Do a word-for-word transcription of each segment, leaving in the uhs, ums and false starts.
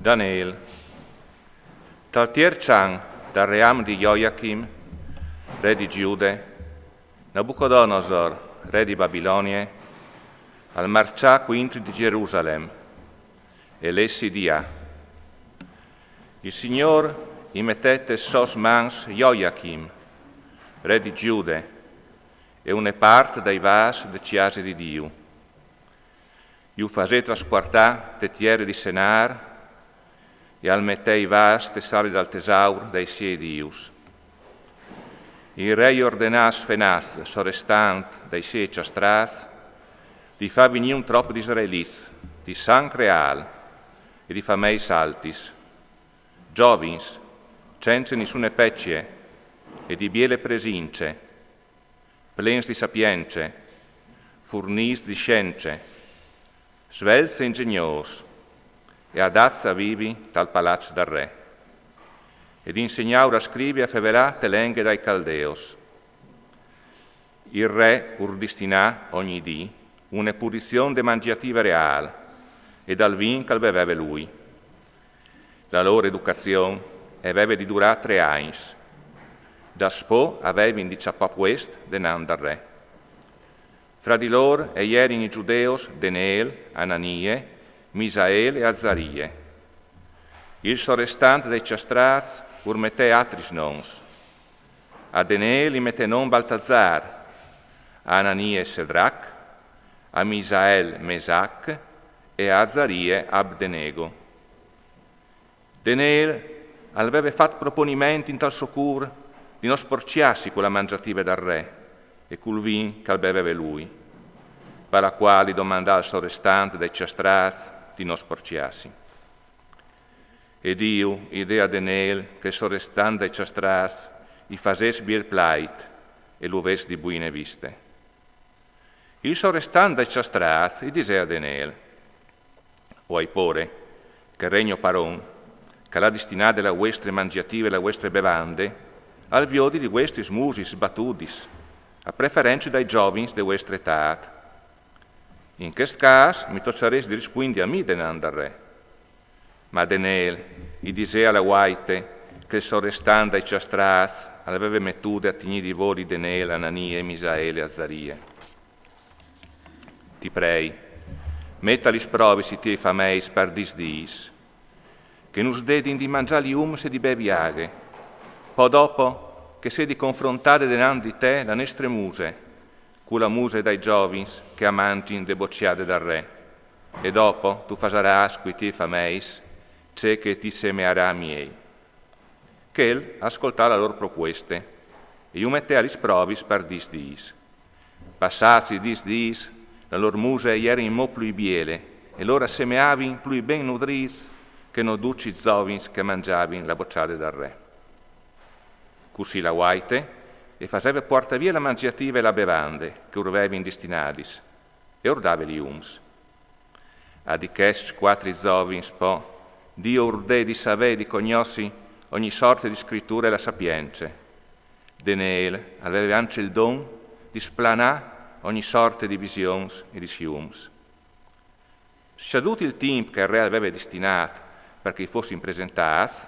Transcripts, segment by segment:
Daneel. Tal tierç an dal ream di Joiachim, re di Gjude, Nabucodonosor, re di Babilonie, al marçà cuintri di Gjerusalem, e lessi di là: Il Signôr i metè tes sôs mans Joiachim, re di Gjude, e une part dai vâs de cjase di Diu. Ju fasè traspuartâ te tiere di Senâr, e al metè i vâs te sale dal tesaur dai siei dius. Il re i ordenà a Sfenaz, sorestant dai siei cjastrâts, di fâ vignî un trop di israelits, di sanc reâl e di fameis altis, zovins, cence nissune pecje e di biele presince, plens di sapience, furnîts di sience, svelts e inzegnôs, e adats a vivi tal palaç dal re, e di insegnâur a scrivi e a fevelâ te lenghe dai Caldeos. Il re ur distinà ogni dì une purzion de mangjative reâl e dal vin che al beveve lui. La lôr educazion e veve di durâ trê agns. Daspò a vevin di cjapâ puest denant dal re. Fra di lôr e jerin i gjudeos Deneel, Ananie, Misael e Azarie. Il sorestant dai cjastrâts ur metè altris nons. A Deneel i metè non Baltazar, a Ananie Sedrac, a Misael Mesac e a Azarie Abdenego. Deneel al veve fat proponiment intal so cûr di no sporcjâsi cu la mangjative dal re e cul vin che al beveve lui, par la cuâl i domandà al sorestant dai cjastrâts di no sporcjâsi. E Diu i dè a Deneel che il sorestant dai cjastrâts i fasès biel plait e lu ves di buine viste. Il sorestant dai cjastrâts i disè a Deneel: O ai pôre che il re gno paron, che al à distinade la vuestre mangjative e la vuestre bevande, al viodi li vuestris musis sbatudis, a preference dai zovins de vuestre etât. In chest câs mi tocarès di rispuindi a mi denant dal re. Ma Deneel i disè a la vuaite che il sorestant dai cjastrâts al veve metude a tignî di voli Deneel, Ananie, Misael e Azarie: Ti prei, met a lis provis i tiei fameis par dîs dîs, che nus dedin di mangjâ liums e di bevi aghe. Po dopo che sedi confrontade denant di te la nestre muse, cu la muse dai zovins che a mangjin de bocjade dal re. E dopo tu fasarâs cui tiei fameis ce che ti semearâs miei. Chel al scoltà la lôr propueste e ju metè a lis provis par dîs dîs. Passâts i dîs dîs, la lôr muse e jerin mo plui biele e lôr a semeavin plui ben nudrîts che no ducj i zovins che a mangjavin la bocjade dal re. Cussì la vuaite e faseve puartâ vie la mangjative e la bevande che ur vevin distinadis e ur dave liums. A di chescj cuatri zovins po Diu ur dè di savê e di cognossi ogni sorte di scriture e la sapience. Deneel al veve ancje il don di splanâ ogni sorte di visions e di siums. Sciadût il timp che il re al veve distinât par che i fossin presentâts,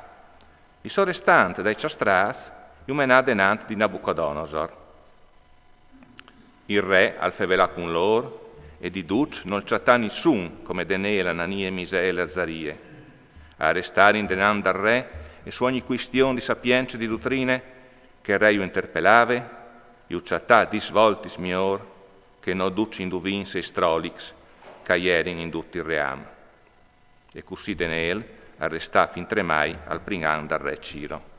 il sorestant dai cjastrâts ju menà denant di Nabucodonosor. Il re al fevelà cun lôr e di ducj nol cjatà nissun come Deneel, Ananie, Misael e Azarie. A restarin denant dal re e su ogni cuistion di sapience e di dutrine che il re ju interpelave, ju cjatà dîs voltis miôr che no ducj i induvins e i strolics che a jerin in dut il ream. E cussì Deneel al restà fintremai al prin an dal re Ciro.